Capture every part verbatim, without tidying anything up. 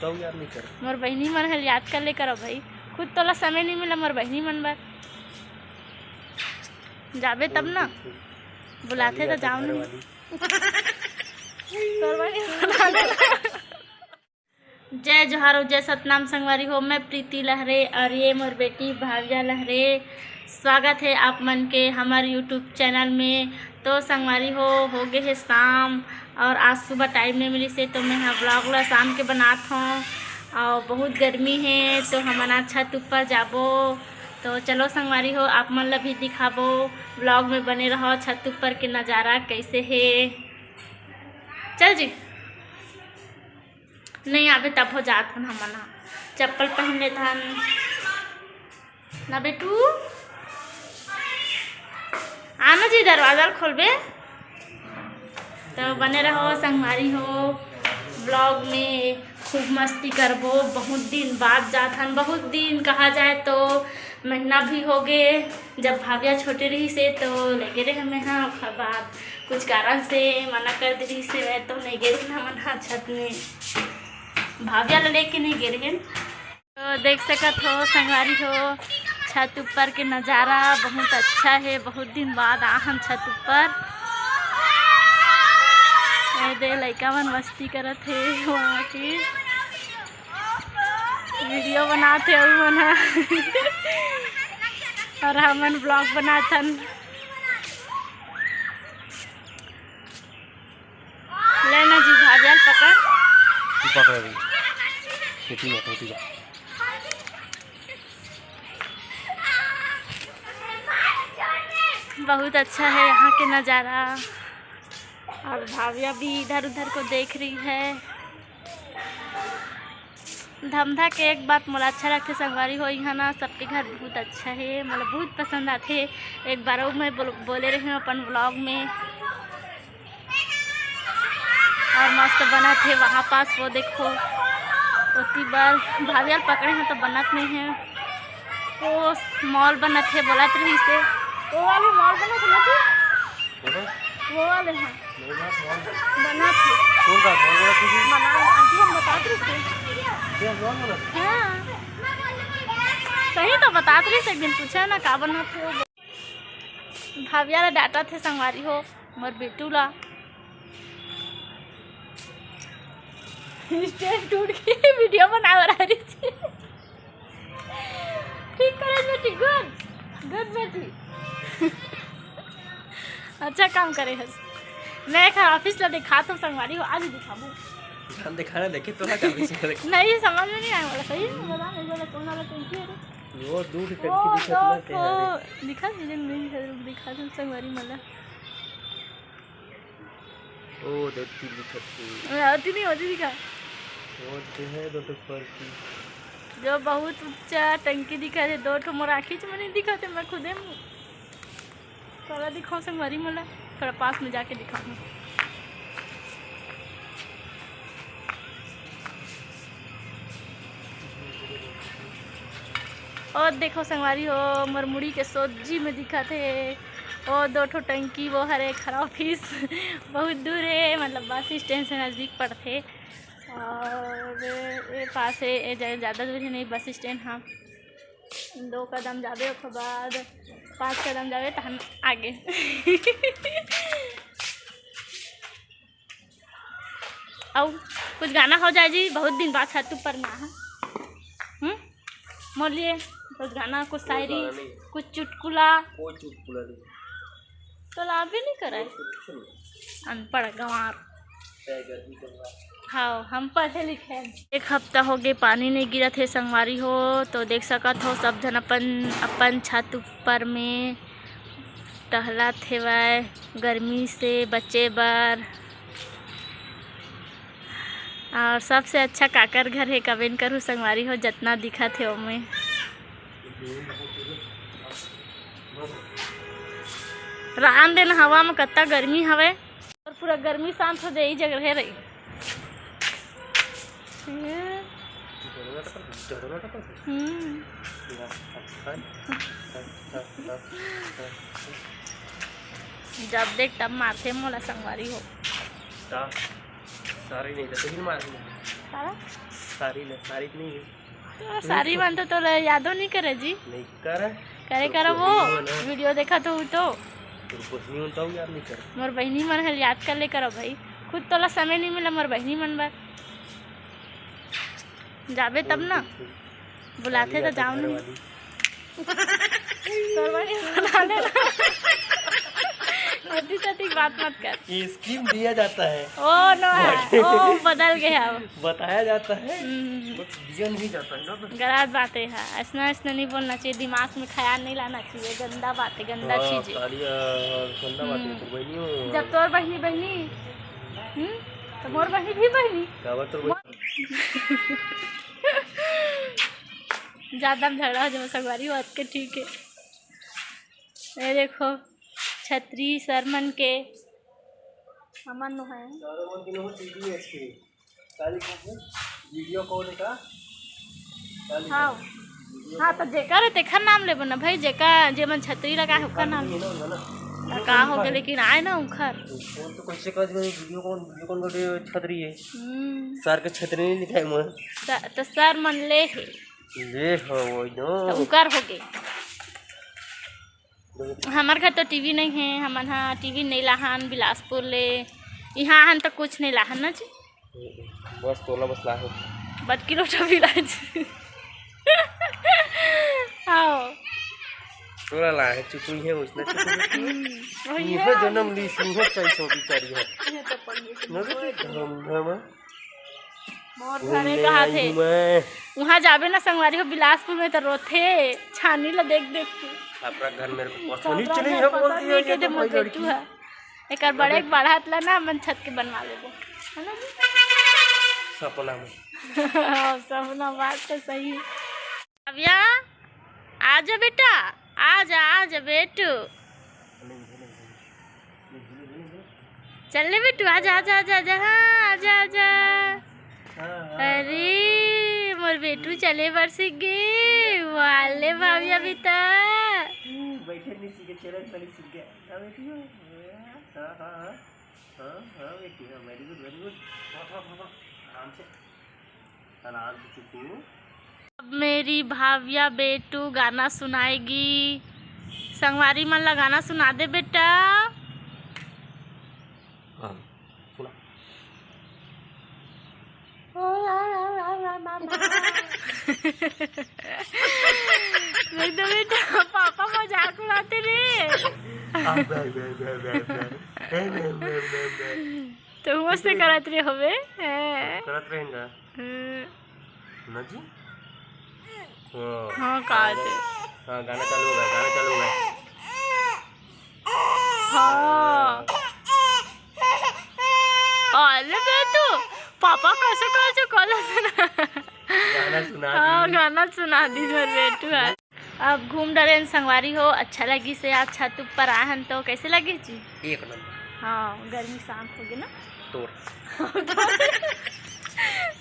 तो याद नहीं कर। मोर बहिनी मन हल याद कर ले करो भाई, खुद तोला समय नहीं मिला मोर बहिनी मन बर। जाबे तब ना, बुलाथे तो जाओ ना। तोर बहिनी बुला ले। जय जोहार अउ जय सतनाम संगवारी हो, मैं प्रीति लहरे और ये मोर बेटी भाविया लहरे। स्वागत है आप मन के हमर YouTube चैनल में। तो संगवारी हो, हो गए है शाम और आज सुबह टाइम नहीं मिली से तो मैं हा ब्लॉग ला शाम के बनात हूँ और बहुत गर्मी है तो हमन आज छत ऊपर जाबो। तो चलो संगवारी हो, आप मन ला भी दिखाबो, ब्लॉग में बने रहो। छत ऊपर के नज़ारा कैसे है, चल जी। नहीं आबे तब हो जात हन हमन ह। चप्पल पहन लेथन ना बेटू, आना जी, दरवाजा ल खोलबे। तो बने रहो संगवारी हो, ब्लॉग में खूब मस्ती करबो। बहुत दिन बाद जात हन, बहुत दिन कहा जाए तो महीना भी हो गए। जब भाविया छोटे रही से तो लेगे रहे मैं, हाँ, ओकर बाद कुछ कारण से मना कर दे रही से मैं तो नहीं गे रहे हमन हा छत में, भाविया ला लेके नहीं गे रहे। तो देख सकत हो संगवारी हो, छत ऊपर के नज़ारा बहुत अच्छा है। बहुत दिन बाद आहन छत ऊपर। ए दे लइका मन मस्ती करत हे वहाँ की। वीडियो बनात हे अउ मन ह। और हमन ब्लॉग बनात हन। लेना जी, भाविया ल पकड़। तू पकड़ अभी। खेती में होती जा। बहुत अच्छा है यहाँ के नज़ारा। और भाविया भी इधर उधर को देख रही है। धमधा के एक बात मोला अच्छा लगथे संगवारी हो, इहाँ ना सबके घर बहुत अच्छा है, मोला बहुत पसंद आथे। एक बार अउ मैं बोल-, बोले रही हूँ अपन ब्लॉग में। और मस्त बनत हे वहाँ पास, वो देखो, ओती बर भाविया ल पकड़े हैं तो बनत नहीं है। वो मॉल बनत हे, बोलत रही से, वो वाले मॉल बनत हे ना जी? वो वाले हैं। मेरे पास मॉल बना। बना थे। कौन सा मॉल बना थे? बना, आंटी हम बतात रही थे। क्या मॉल बना थे? हाँ। सही तो बतात रही से, एक दिन पूछा ना का बना थे वो। भाविया ला डांटा थे संगवारी हो, मोर बेटू ला। स्टैंड टूट के वीडियो बनाए बर आ रही थी। ठीक करे बेटी, गुड, गुड बेटी। अच्छा काम करे हस। मैं एखर ऑफिस ला दिखात हूँ संगवारी हो, आज दिखाबू। जान दिखाना देखे तो ना काम किसी को देख। नहीं, समझ में नहीं आया वाला, सही में बता, नहीं बोला, कौन वाला टंकी है रे? वो दूर से वो टंकी दिखत दो ना, ठो दिखा, नहीं दिखा, दिखा दो संगवारी मला। ओ, दो तीन दिखत हे। अरे, अति नहीं होती दिखा। वो तो है, दो ठो ऊपर की। जो बहुत ऊंचा टंकी दिखा थे, दो ठो मोर आँखी च में नहीं दिखा थे, मैं खुदे में। थोड़ा दिखाओ संगवारी मोला, थोड़ा पास में जाके दिखाओ। और देखो संगवारी हो, मोर मुड़ी के सोजी में दिखत हे। ओ दो ठो टंकी, वो हरे खराब पीस। बहुत दूर है, मतलब बस स्टैंड से नज़दीक पड़थे। और ये पास है, ये जा-, ज़्यादा दूर है नहीं बस स्टैंड। हाँ, दो कदम जाबे, ओकर बाद पाँच कदम जाबे, तहन आगे। अउ कुछ गाना हो जाए जी, बहुत दिन बाद छत ऊपर में आहा। हम्म, मोर लिए कुछ गाना, कुछ कोई शायरी, गाना नहीं। कुछ चुटकुला। कोई चुटकुला नहीं। तो लाभ भी नहीं करे। कुछ नहीं। अनपढ़ गंवार। जय गरबी गंवार। हाँ, हम पढ़े लिखे हैं। एक हफ्ता हो गए, पानी नहीं गिरत हे संगवारी हो, तो देख सकत हो सब झन अपन अपन छत ऊपर में टहलत हेवय गर्मी से बचे बर। और सबसे अच्छा काकर घर हे, comment करू संगवारी हो, जतना दिखत हे ओमे। रान दिन हवा में कत्ता गर्मी हवे। और पूरा गर्मी शांत हो जाए, ई जगह रहे रही। हम्म। जब देख तब मारथे मोला संगवारी हो। का? सारी नहीं तो, लेकिन मार दिया। सारा? सारी ले, सारी तो नहीं है। तो सारी मन तो तोला यादो नहीं करे जी। नहीं करे। करे तोर करो वो, बहिनी मन ह। वीडियो देखा तो वो तो। तोर बहिनी मन तो याद नहीं करे। मोर बहिनी मन हल याद कर ले करो भाई। खुद तोला समय नहीं मिला मोर बहिनी मन बर। जाबे तब ना। बुलाथे तो जाओ नहीं। तोर बहिनी बना लेना। अति तति बात मत कर। ये स्कीम दिया जाता है। ओ नो, ओ बदल गया अब। बताया जाता है। हम्म। बस दिया नहीं जाता है ना। गलत बात है, हाँ। ऐसना, ऐसना नहीं बोलना चाहिए, दिमाग में ख्याल नहीं लाना चाहिए। गंदा बात है, गंदा हाँ, चीज है। सारी, आ, गंदा बात है, हम्म। तो बहनी हो। जब तोर बहिनी बहिनी, हम्म, तो मोर बहिनी भी बहिनी। का बात तोर बहिनी? ज्यादा झगड़ा हो जाए संगवारी हो, अतके ठीक है। ये देखो, छतरी सर मन के हमन नो है। सारे मन के नो टीवी है इसके। सारी वीडियो कॉल का। सारी हाँ। वीडियो हाँ, कॉल। तो जेकर है, तेखर नाम लेबो ना भाई, जेका, जे मन छतरी लगा है, ओकर नाम। ये ना, ना, ना। तो का हो गया, लेकिन आए ना उखर। फोन तो कैसे कर दे, वीडियो कॉल, वीडियो कॉल करके छतरी है। हम्म। सर के छतरी नहीं लिखा है मोर। स-, तो सर मन ले है। ले हो, वो ही ना। तो उकर हो गए। हमार घर तो टीवी नहीं है, हमन हा टीवी नहीं लाहन बिलासपुर ले। यहाँ हन तो कुछ नहीं लाहन ना जी। बस तोला बस लाहे। बस किलो टा बिलाज। आओ। तोला लाहे, चुकुई है उसने। हम्म, वही इहे है। जन्म ली, इहे चालीस हो बिचारी है। ये तो पढ़ने के न रे, धम धम। मोर घरे घूमने कहा आई थे? हूँ मैं। वहाँ जाबे ना संगवारी हो, बिलासपुर में तो रोथे, छानी ला देख देख के। अपना घर मेरे को पसंद ही छापरा चली घर है, पसंद बोलती नहीं है, ये के तो मोर भाई बेटू लड़की। है। एकर बड़े एक बढ़ात ला ना, मन छत के बनवा लेबो, है ना जी? सपना में। सपना बात तो सही है। अभिया, आजा बेटा, आजा, आजा बेटू। चल ले बेटू, आजा, आजा, आजा, आजा, हाँ, आजा, आजा। हाँ, हाँ, अरे, मोर बेटू चले बर सीख गे। वाले भाभी अभी तक। हम्म, बैठे नहीं सीखे, चले वाली सीख गया। हाँ, बेटी, हाँ, हाँ, हाँ। हाँ, हाँ, बेटी, हाँ, very good, very good। थोड़ा, थोड़ा, थोड़ा, थोड़ा, आराम से। आराम से चुप हो। अब मेरी भाविया बेटू गाना सुनाएगी। संगवारी मन ला गाना सुना दे बेटा। हाँ, सुना। देख दो बेटा, पापा मजाक उड़ाते रे। आ, बे, बे, बे। तो मस्त करत रे होबे। हैं। करत रहेंगा। हम्म। ना जी? हाँ। हाँ, का दे? हाँ, गाना चालू हो गया, गाना चालू हो गया। हाँ। अरे बेटू, पापा कैसे, कैसे कॉल सुना? गाना सुना हाँ, दी। गाना सुना दी मोर बेटू आज। अब घूम डरेन संगवारी हो, अच्छा लगिस हे। आज छत ऊपर आए हन तो कैसे लगिस जी? एक नंबर। हाँ, गर्मी शांत होगे ना। तोर।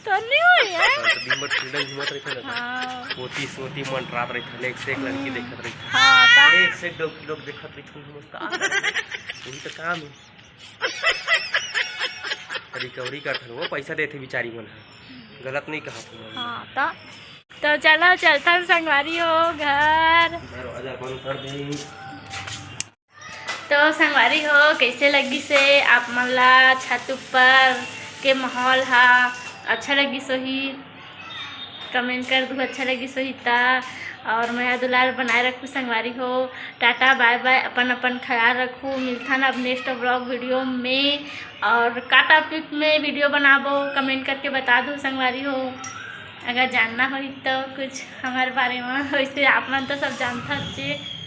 तो नहीं हुई है। हाँ, तो दिन भर freedom घूमत रहिथे ना। हाँ। ओती से ओती मंडरात रहिथे, एक से एक लड़की हम्म। देखत रहिथे। हाँ, ता- एक से एक डौकी लोग देखत रहिथे, मस्त। वही तो काम है। Recovery करथन, वो पैसा देथे बिचारी मन ह। गलत नहीं कहा तुम। हाँ, तो, तो चलो चलथन संगवारी हो घर। दरवाजा बंद कर दे। तो संगवारी हो, कैसे लगिस हे आप मन ला छत ऊपर के माहौल हा? अच्छा लगिस होही? Comment कर दू, अच्छा लगिस होही ता। और मया दुलार बनाए रखू संगवारी हो। टाटा bye bye, अपन अपन ख्याल रखू। मिलथन अब next vlog video में। और का topic में video बनाबो, comment करके बता दू संगवारी हो। अगर जानना होही तो कुछ हमारे बारे में, वैसे आप मन तो सब जानथव जे।